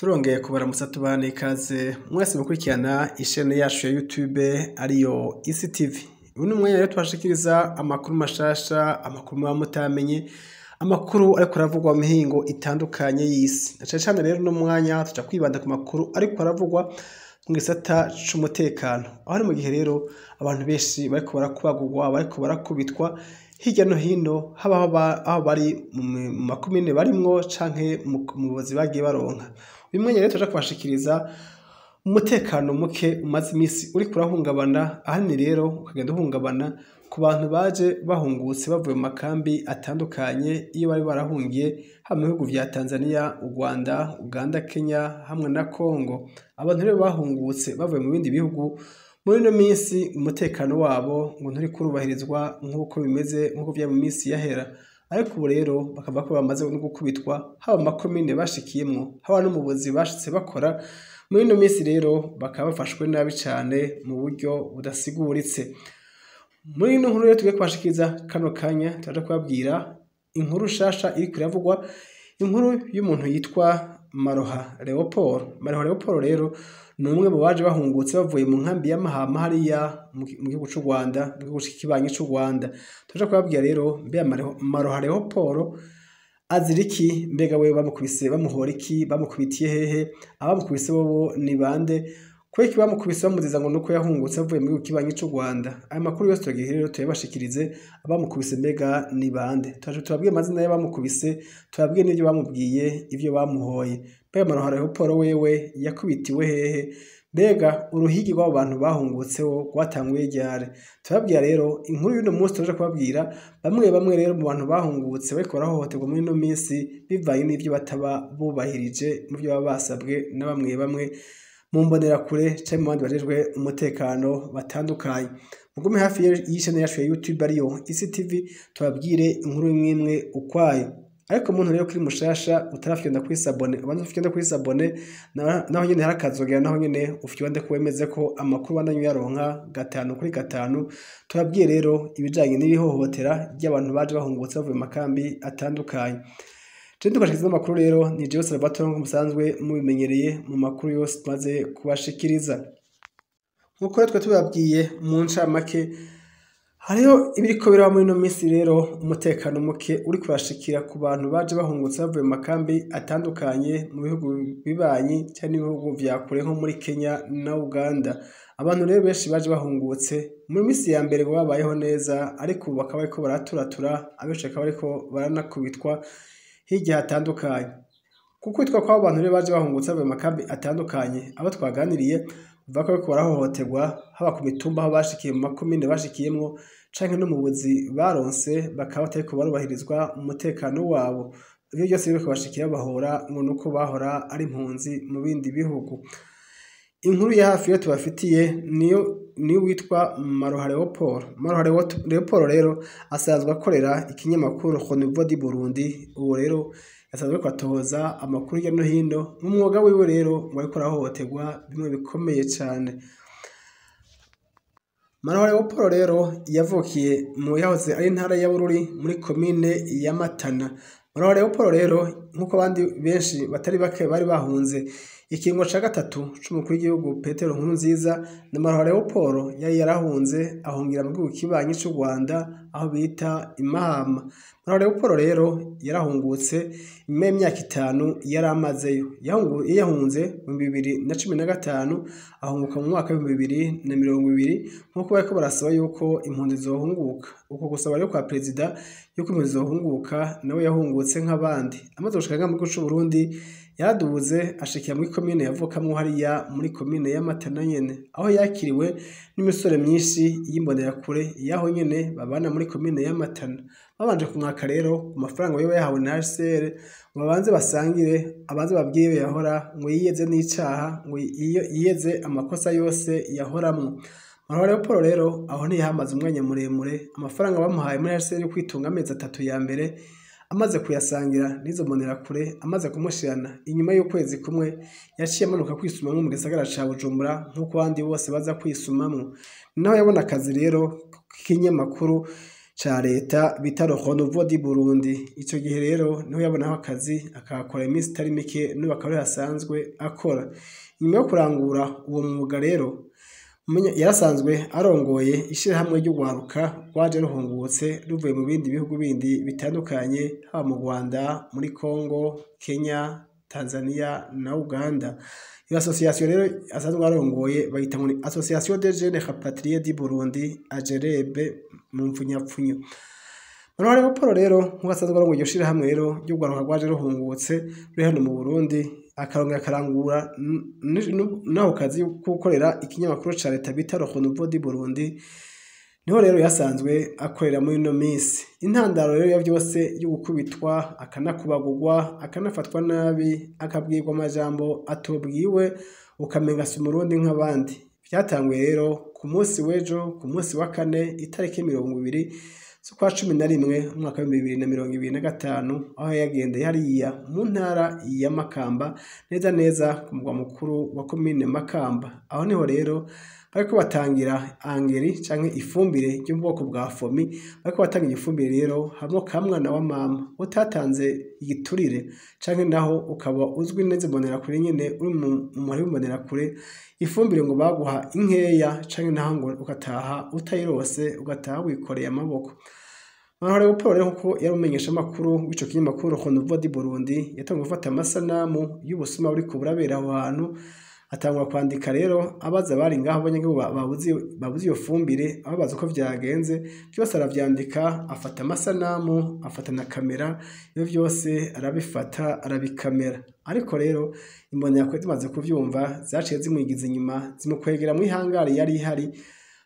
Turongeye kubaramutsa tubahane ikaze mwese mukurikirana ishene yacu ya YouTube ariyo Isi TV. Uyu ni umwanya rero tubashikiriza amakuru mashasha, amakuru muba mutamenye, amakuru ariko aravugwa mu mihingo itandukanye y'isi. Na cane cane rero uno mwanya tuja kwibanda ku makuru ariko aravugwa mu gisata c'umutekano. Aho ni mu gihe rero abantu benshi bariko barakubagurwa, bariko barakubitwa hirya no hino, haba aho bari mu makomine barimwo canke mu buzi bagiye baronka. Uyu mwanya rero tuja kubashikiriza umutekano muke umaze imisi uriko urahungabana, ahanini rero ukagenda uhungabana ku bantu baje bahungutse bavuye mu makambi atandukanye iyo bari barahungiye, haba mu bihugu vya Tanzania, u Rwanda, Uganda, Kenya hamwe na Congo. Abantu rero bahungutse bavuye mu bindi bihugu, muri ino minsi umutekano wabo ngo nturiko urubahirizwa nk'uko bimeze nk'uko vyari mu minsi yahera. Ariko ubu rero bakavuga ko bamaze no gukubitwa, haba mu makomine bashikiyemwo, haba no mu buzi bashitse bakora. Muri ino minsi rero bakaba bafashwe nabi cane mu buryo budasiguritse. Muri ino nkuru rero tugiye kubashikiriza kano kanya, turaja kubabwira inkuru nshasha iriko iravugwa, inkuru y'umuntu yitwa Maroha Leopold. Maroha Leopold rero ni umwe mu baje bahungutse bavuye mu nkambi ya Mahama hariya mu gihugu c'u Rwanda, mu gihugu kibanyi c'u Rwanda. Turaja kubabwira rero mbega Maroha Leopold azira iki, mbega wewe bamukubise bamuhora iki, bamukubitiye hehe, abamukubise bobo ni bande, kubera iki bamukubise bamuziza ngo nuko yahungutse avuye mu gihugu kibanyi c'u Rwanda. Aya makuru yose turagiye rero tuyabashikirize, abamukubise mbega ni bande. Turaje tubabwiye amazina y'abamukubise, tubabwiye n'ivyo bamubwiye, ivyo bamuhoye. Mbega Maroha Leopold wewe yakubitiwe hehe, mbega uruhigi rw'abo bantu bahungutseho rwatanguye ryari. Turababwira rero inkuru y'uno munsi, turaja kubabwira bamwe bamwe rero mu bantu bahungutse bariko barahohoterwa muri ino minsi bivanye n'ivyo bataba bubahirije mu vyo baba basabwe na bamwe bamwe mu mbonerakure canke mu bandi bajejwe umutekano batandukanye. Mugume hafi y'ishene yacu ya YouTube ariyo Isi TV, tubabwire inkuru imwe imwe ukwayo. Ariko umuntu rero kuri mushasha utarafyonda kuri s'abonner, ubanza ufyonde kuri s'abonner, naho nyene hari akazogera, naho nyene ufyonde ko wemeze ko amakuru bandanya uyaronka gatanu kuri gatanu. Tubabwiye rero ibijanye n'irihohotera ry'abantu baje bahungutse bavuye mu makambi atandukanye. Je ndubashikiriza amakuru rero ni Jewe Salvatore nk'uko musanzwe mubimenyereye mu makuru yose tumaze kubashikiriza. Nk'uko rero twe tubabwiye mu ncamake, hariho ibiriko biraba muri ino minsi rero, umutekano muke uriko urashikira ku bantu baje bahungutse bavuye mu makambi atandukanye mu bihugu bibanyi canke n'ibihugu vya kure nko muri Kenya na Uganda. Abantu rero benshi baje bahungutse muri minsi ya mbere ngo babayeho neza, ariko ubu bakaba bariko baraturatura, abenshi bakaba bariko baranakubitwa hirya hatandukanye. Gukubitwa kw'abo bantu rero baje bahungutse bavuye mu makambi atandukanye, abo twaganiriye bavuga ko bariko barahohoterwa haba ku mitumba aho bashikiye, mu makomine bashikiyemwo canke no mu buzi baronse, bakaba batariko barubahirizwa umutekano wabo. Ivyo vyose rero bikabashikira bahora ngo nuko bahora ari impunzi mu bindi bihugu. Inkuru ya hafi rero tubafitiye niyo witwa Maroha Leopold. Maroha Leopold rero asanzwe akorera ikinyamakuru Renouveau du Burundi. Uwo rero asanzwe ariko atohoza amakuru hirya no hino. Mu mwuga wiwe rero ngo ariko arahohoterwa bimwe bikomeye cane. Maroha Leopold rero yavukiye mu yahoze ari intara ya Bururi muri komine ya Matana. Maroha Leopold rero nk'uko abandi benshi batari bake bari bahunze ikiringo ca gatatu c'umukuru w'igihugu Petero Nkurunziza, na Maroha Leopold yari yarahunze ahungira mu gihugu kibanyi c'u Rwanda aho bita i Mahama. Maroha Leopold rero yarahungutse nyuma y'imyaka 5 yari amazeyo. Yahunze mu 2015 ahunguka mu mwaka w'ibihumbi bibiri na mirongo ibiri, nk'uko bariko barasaba yuko impunzi zohunguka. Uko gusaba rero kwa perezida yuko impunzi zohunguka, nawe yahungutse nk'abandi. Amaze gushika ngaha mu gihugu c'u Burundi yaraduze ashikira muri komine yavukamwo hariya muri komine ya Matana nyene, aho yakiriwe n'imisore myinshi y'imbonerakure yaho nyene babana muri komine ya Matana. Babanje kumwaka rero amafaranga yoba yahawe na HCR ngo babanze basangire, abanze babwiye iyo yahora ngo yiyeze n'icaha, ngo yiyeze amakosa yose yahoramwo. Maroha Leopold rero aho ntiyahamaze umwanya muremure, amafaranga bamuhaye muri HCR yo kwitunga amezi 3 ya mbere amaze kuyasangira n'izo mbonerakure, amaze kumushirana inyuma y'ukwezi kumwe yaciye amanuka kwisumamwo mu gisagara ca Bujumbura nk'uko abandi bose baza kwisumamwo. Naho yabona akazi rero k'ikinyamakuru ca leta bita Le Renouveau du Burundi. Ico gihe rero niho yabonaho akazi, akahakora iminsi itari mike, n'ubu akaba ariho asanzwe akora. Inyuma yo kurangura uwo mwuga rero, yarasanzwe arongoye ishirahamwe ry'urwaruka rwaje ruhungutse ruvuye mu bindi bihugu bindi bitandukanye, haba mu Rwanda, muri Congo, Kenya, Tanzania na Uganda. Iyo association rero asanzwe arongoye bayita ngo ni Association des Jeunes Rapatriés du Burundi, AJREB mu mpfunyapfunyo. Maruhare Paul rero nk'uko asanzwe arongoye iryo shirahamwe rero ry'urwaruka rwaje ruhungutse ruri hano mu Burundi, akarongera akarangura n'ako kazi ko gukorera ikinyamakuru ca leta bita Le Renouveau du Burundi, niho rero yasanzwe akorera muri ino minsi. Intandaro rero ya vyose yo gukubitwa, akanakubagurwa, akanafatwa nabi, akabwirwa amajambo atobwiwe, ukamenga si umurundi nk'abandi. Vyatanguye rero ku munsi w'ejo, ku munsi wa kane, itariki 20 z'ukwa 11 umwaka wa 2025, aho yagendeye hariya mu ntara ya Makamba, neza neza ku mugwa mukuru wa komine Makamba. Aho niho rero bariko batangira engrais canke ifumbire ryo mu bwoko bwa FOMI. Bariko batanga ifumbire rero, hamwe kamwana wa mama utatanze igiturire, canke naho ukaba uzwi neza Imbonerakure nyene, uri mu muhari w'Imbonerakure, ifumbire ngo baguha inkeya, canke naho ngo ugataha utayirose, ugataha wikoreye amaboko. Maruhare Paul rero, nkuko yari umumenyeshamakuru w'ico kinyamakuru Renouveau du Burundi, yatanguye gufata amasanamu y'ubusuma buriko burabera aho hantu, atangura kwandika rero abaza abari ngaho, abanyagihugu babuze iyo fumbire, ababaza uko vyagenze. Vyose aravyandika, afata amasanamu, afata na kamera, ivyo vyose arabifata, arabikamera. Ariko rero Imbonerakure zimaze kuvyumva zaciye zimwigiza inyuma, zimukwegera mw'ihangari yari ihari,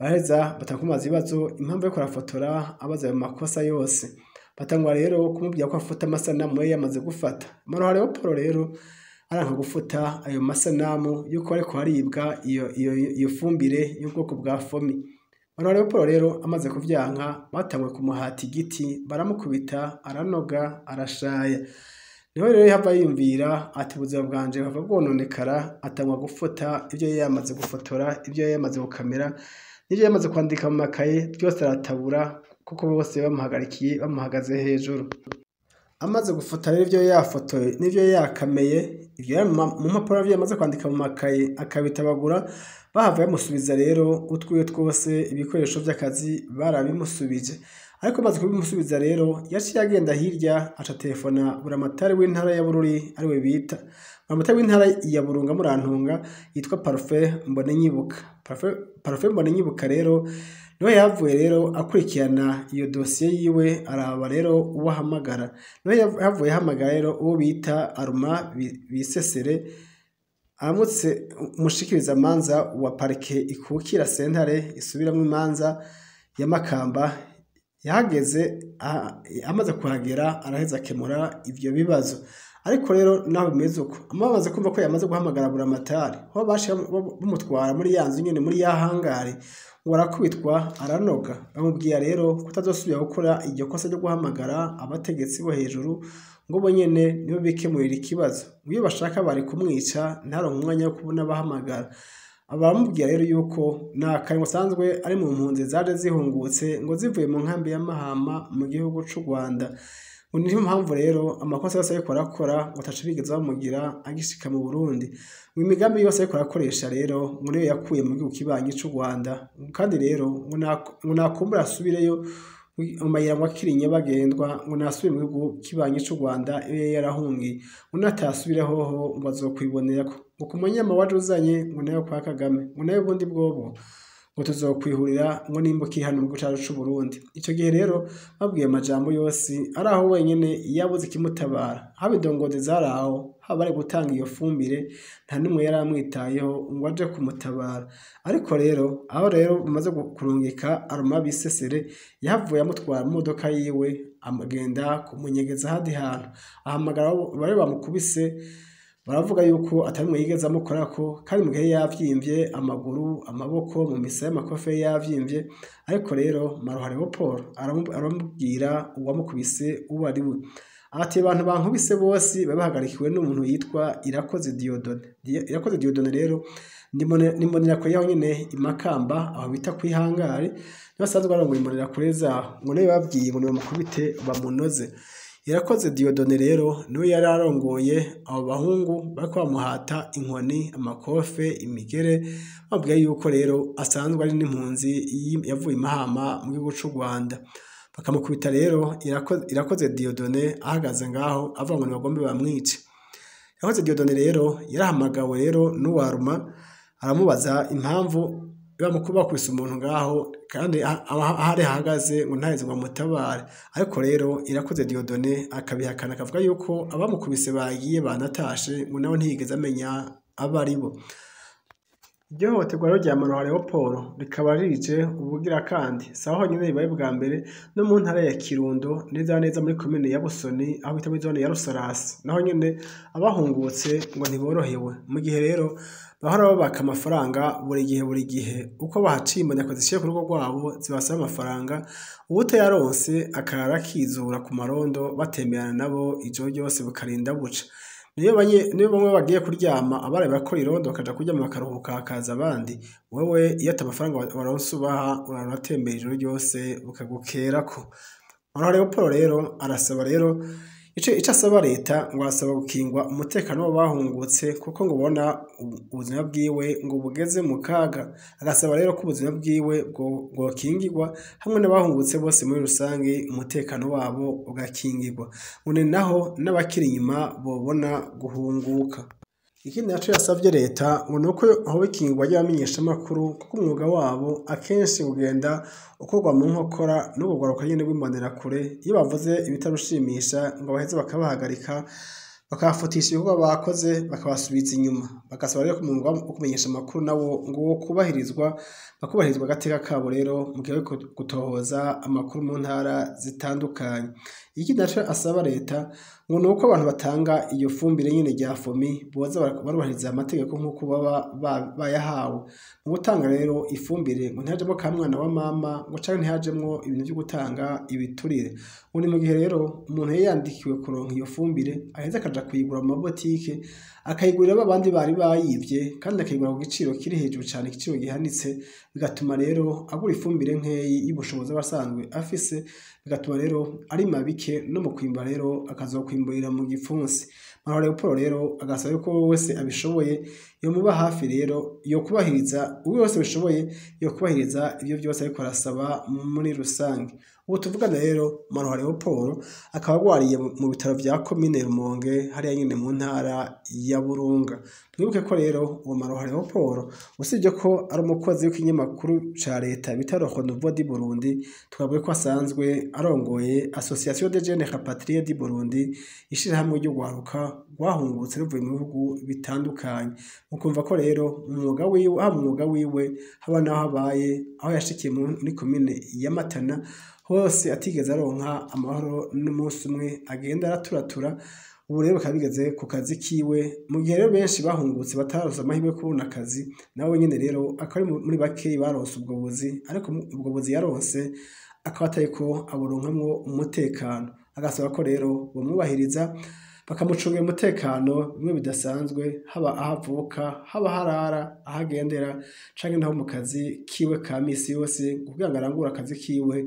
baraheza batanga ibibazo impamvu yariko arafotora, abaza ayo makosa yose. Batangura rero kumubwira ko afuta amasanamu yari yamaze gufata. Maruhare Paul rero aranka gufuta ayo masanamu yuko bariko haribwa iyo fumbire y'ubwoko bwa FOMI. Maruhare Paul rero amaze kuvyanka, batanguye kumuhata igiti, baramukubita, aranoga, arashaya. Niho rero yahava yiyumvira ati ubuzima bwanje buhava bwononekara, atangura gufuta ivyo yari yamaze gufotora, ivyo yari yamaze gukamera, n'ivyo yamaze kwandika mu makaye, vyose aratabura, kuko bose bamuhagarikiye, bamuhagaze hejuru. Amaze gufuta rero ivyo yafotoye n'ivyo yakameye, ivyo mu mpapuro ivyo yamaze kwandika mu makaye akabitabagura, bahavuye bamusubiza rero utwiwe twose, ibikoresho vy'akazi barabimusubije. Ariko amaze kubimusubiza rero, yaciye agenda hirya, aca telefona buramatari w'intara ya Bururi, ariwe bita buramatari w'intara ya Burunga, Murantunga, yitwa Parfait Mbonenyibuka. Parfait Mbonenyibuka rero niwe yavuye rero akurikirana iyo dosiye yiwe, araba rero uwo ahamagara. Niwe yavuye ahamagara rero uwo bita Aruma Bisesere, aramutse umushikirizamanza wa parike ikukira sentare isubiramwo imanza ya Makamba. Yahageze, amaze kuhagera araheza akemura ivyo bibazo. Ariko rero naho bimeze uko, amaze kumva ko yamaze guhamagara buramatari, ho baciye bamutwara muri ya nzu nyene, muri ya hangare, ngo arakubitwa, aranoga. Bamubwira rero ko atazosubira gukora iryo kosa ryo guhamagara abategetsi bo hejuru, ngo bo nyene nibo bikemurira ikibazo, ngo iyo bashaka bari kumwica ntaronke umwanya wo kubona abahamagara. Baramubwira rero yuko nakare ngo asanzwe ari mu mpunzi zaje zihungutse, ngo zivuye mu nkambi ya Mahama mu gihugu c'u Rwanda, ngo niyo mpamvu rero amakosa yose ariko arakora ngo ataco bigeze bamugira agishika mu Burundi, ngo imigambi yose ariko arakoresha rero ngo niyo yakuye mu gihugu kibanyi c'u Rwanda, kandi rero ngo nakumbura asubireyo mu mayira ngo akiri nyabagendwa, ngo nasubire mu gihugu kibanyi c'u Rwanda iyo yari yarahungiye, ngo natasubire hoho ngo azokwibonerako, ngo ku munyama waje uzanye ngo nayo kwa Kagame, ngo nayo ubundi bwobwo ngo tuzokwihurira, ngo nimba ukiri hano mu gihugu cacu c'u Burundi. Ico gihe rero babwiye amajambo yose ari aho wenyene yabuze ikimutabara, haba indongozi zari aho, haba bari gutanga iyo fumbire, nta n'umwe yari amwitayeho ngo aje kumutabara. Ariko rero aho rero bamaze kurungika Aruma Bisesere, yahavuye amutwara mu modoka yiwe, amagenda kumunyegeza ahandi hantu, ahamagara abo bari bamukubise, baravuga yuko atari mwe yigeze amukorako, kandi mu gihe yavyimvye amaguru, amaboko, mu misaya, amakofe yavyimvye. Ariko rero Maruhare Paul aramubwira uwamukubise uwo ari we. Ati abantu bankubise bose babahagarikiwe n'umuntu yitwa Irakoze Dieudonné. Irakoze Dieudonné rero nimbonerakure yaho nyene i Makamba aho bita kwihangare, basanzwe barongoye imbonerakure zaho, ngo niwe babwiye ngo nibamukubite bamunoze. Irakoze Dieudonné rero niwe yari arongoye abo bahungu bariko bamuhata inkoni, amakofe, imigere, bamubwiye yuko rero asanzwe ari n'impunzi yavuye i Mahama mu gihugu c'u Rwanda. Bakamukubita rero Irakoze Dieudonné ahagaze ngaho avuga ngo nibagombe bamwice. Irakoze Dieudonné rero yarahamagawe rero n'uwaruma aramubaza impamvu bakubise umuntu ngaho kandi ahari ahagaze ngo ntaheze ngo amutabare. Ariko rero Irakoze Dieudonné akabihakana akavuga yuko abamukubise bagiye banatashe, ngo nawe ntiyigeze amenya abo ari bo. Iryo hohoterwa rero rya Maroha Leopold rikaba rije ubugira kandi si aho honyene ribaye bwa mbere, no mu ntara ya Kirundo neza na neza muri komine ya Busoni aho bita muri zone ya Rusarasi, naho nyene abahungutse ngo ntiborohewe. Mu gihe rero bahora babaka amafaranga buri gihe buri gihe, uko bahaciye imboneko ziciye ku rugo rwabo zibasaba amafaranga, uwutayaronse akarara akizura ku marondo batemberana nabo ijoro ryose bukarinda buca. Niyo bamwe bagiye kuryama abaraye barakora irondo bakaja kuryama bakaruhuka hakaza abandi, wewe iyo ata mafaranga waronse ubaha urara uratembera ijoro ryose bukagukerako. Maroha Leopold rero arasaba rero ico asaba leta, ngo arasaba gukingwa umutekano w'abahungutse kuko ngo ubona ubuzima bwiwe ngo bugeze mu kaga. Agasaba rero ko ubuzima bwiwe bwokingirwa hamwe n'abahungutse bose muri rusange umutekano wabo ugakingirwa, ngo ni naho n'abakiri inyuma bobona guhunguka. Ikindi naco yasavye leta ngo nuko hoba ikingirwa ry'abamenyeshamakuru kuko umwuga wabo akenshi ugenda ukorwa mu nkokora n'urwo rwaruka nyene rw'imbonerakure, iyo bavuze ibitarushimisha ngo baheze bakabahagarika bakabafutisha ibikorwa bakoze bakabasubiza inyuma. Bagasaba rero ko umwuga wo kumenyesha amakuru nawo ngo wokubahirizwa, bakubahirizwa agateka kabo rero mu gihe bariko gutohoza amakuru mu ntara zitandukanye. Ikindi naco asaba leta ngo nuko abantu batanga iyo fumbire nyene rya FOMI boza barubahiriza amategeko nk'uko baba bayahawe. Mu gutanga rero ifumbire ngo ntihajemwo ka mwana wa mama, ngo canke ntihajemwo ibintu vyo gutanga ibiturire. Ngo ni mu gihe rero umuntu yiyandikiwe kuronka iyo fumbire aheza akaja kuyigura mu mabotike, akayigurira babandi bari bayivye, kandi akayigura ku giciro kiri hejuru cane, igiciro gihanitse, bigatuma rero agura ifumbire nkeyi y'ubushobozi aba asanzwe afise, bigatuma rero arima bike no mu kwimba rero akazokwimburira mu gipfunsi. Maroha Leopold rero agasaba yuko uwo wese abishoboye yomuba hafi rero yokubahiriza, uwo wese abishoboye yokubahiriza ivyo vyose ariko arasaba muri rusange. Ubu tuvugana rero Maroha Leopold akaba agwariye mu bitaro vya komine Rumonge hariya nyene mu ntara ya Burunga. Mwibuke ko rero uwo Maroha Leopold usibye ko ari umukozi w'ikinyamakuru ca leta bita Le Renouveau du Burundi, twavuye ko asanzwe arongoye Association des Jeunes Rapatriés du Burundi, ishirahamwe ry'urwaruka rwahungutse ruvuye mu bihugu bitandukanye. Mukumva ko rero umwuga wiwe, haba umwuga wiwe, haba naho abaye, aho yashikiye muri komine ya Matana hose atigeze aronka amahoro n'umunsi umwe, agenda araturatura. Ubu rero bikaba bigeze ku kazi kiwe, mu gihe rero benshi bahungutse bataronse amahirwe yo kubona akazi, nawe nyene rero akaba ari muri bakeyi baronse ubwo buzi, ariko ubwo buzi yaronse akaba atariko aburonkamwo umutekano. Agasaba ko rero bomwubahiriza bakamucungira umutekano bimwe bidasanzwe, haba aho avuka, haba aho arara, aho agendera, canke naho mu kazi kiwe ka misi yose, kugira ngo arangure akazi kiwe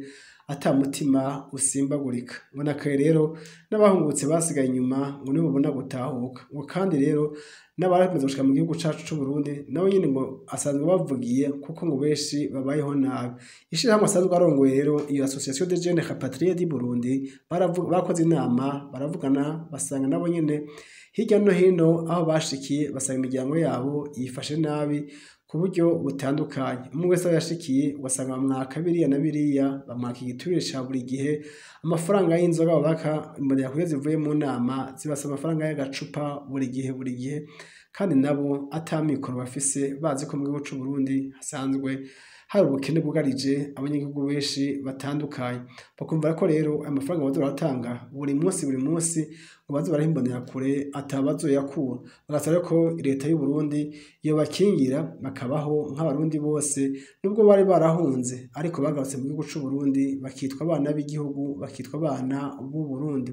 ata mutima usimbagurika. Ngo na kare rero n'abahungutse basigaye inyuma ngo nibo babona gutahuka. Ngo kandi rero n'abamaze gushika mu gihugu cacu c'Uburundi nabo nyene ngo asanzwe bavugiye kuko ngo benshi babayeho nabi. Ishirahamwe asanzwe arongoye rero iyo Association des Jeunes Rapatriés du Burundi bakoze inama baravugana, basanga nabo nyene hirya no hino aho bashikiye basanga imiryango yabo yifashe nabi ku buryo butandukanye. Umwe wese aho yashikiye ugasanga bamwaka biriya na biriya, bamwaka igiturire ca buri gihe, amafaranga y'inzoga babaka imbonerakure zivuye mu nama zibasaba amafaranga y'agacupa buri gihe buri gihe, kandi nabo ata mikoro bafise, bazi ko mu gihugu c'Uburundi hasanzwe hari ubukene bwugarije abanyagihugu benshi batandukanye. Bakumva ko rero amafaranga baza baratanga buri munsi buri munsi ngo baze baraha imbonerakure atabazoyakura. Bagasaba ko leta y'Uburundi yobakingira bakabaho nk'abarundi bose, nubwo bari barahunze ariko bagarutse mu gihugu c'Uburundi bakitwa abana b'igihugu, bakitwa abana b'Uburundi.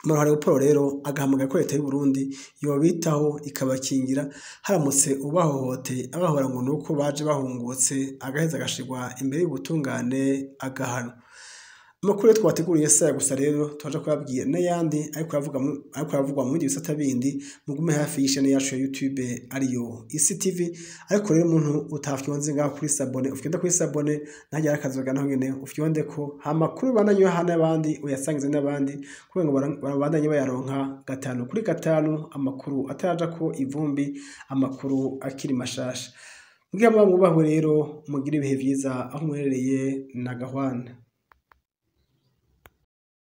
Maruha Leopold rero agahamagara ko leta y'u Burundi yobitaho ikabakingira, haramutse ubahohoteye abahora ngo nuko baje bahungutse, agaheza agashirwa imbere y'ubutungane agahanwa. Amakuru twabateguriye saya gusa rero twaje kubabwira n'ayandi ariko aravugwa mu bindi bisata bindi. Mugume hafi y'ishene yacu ya YouTube ariyo Isi TV. Ariko rero umuntu utafyonze ngaho kuri sabone, ufyonde kuri sabone ntajya akazoga naho nyene ufyonde ko amakuru bananywe hana n'abandi uyasangize n'abandi, kugira ngo babandanye bayaronka 5 kuri 5, amakuru ataraja ko ivumbi, amakuru akiri mashasha. Mugira mwubahwe rero, mugire ibihe vyiza aho muherereye na gahwana.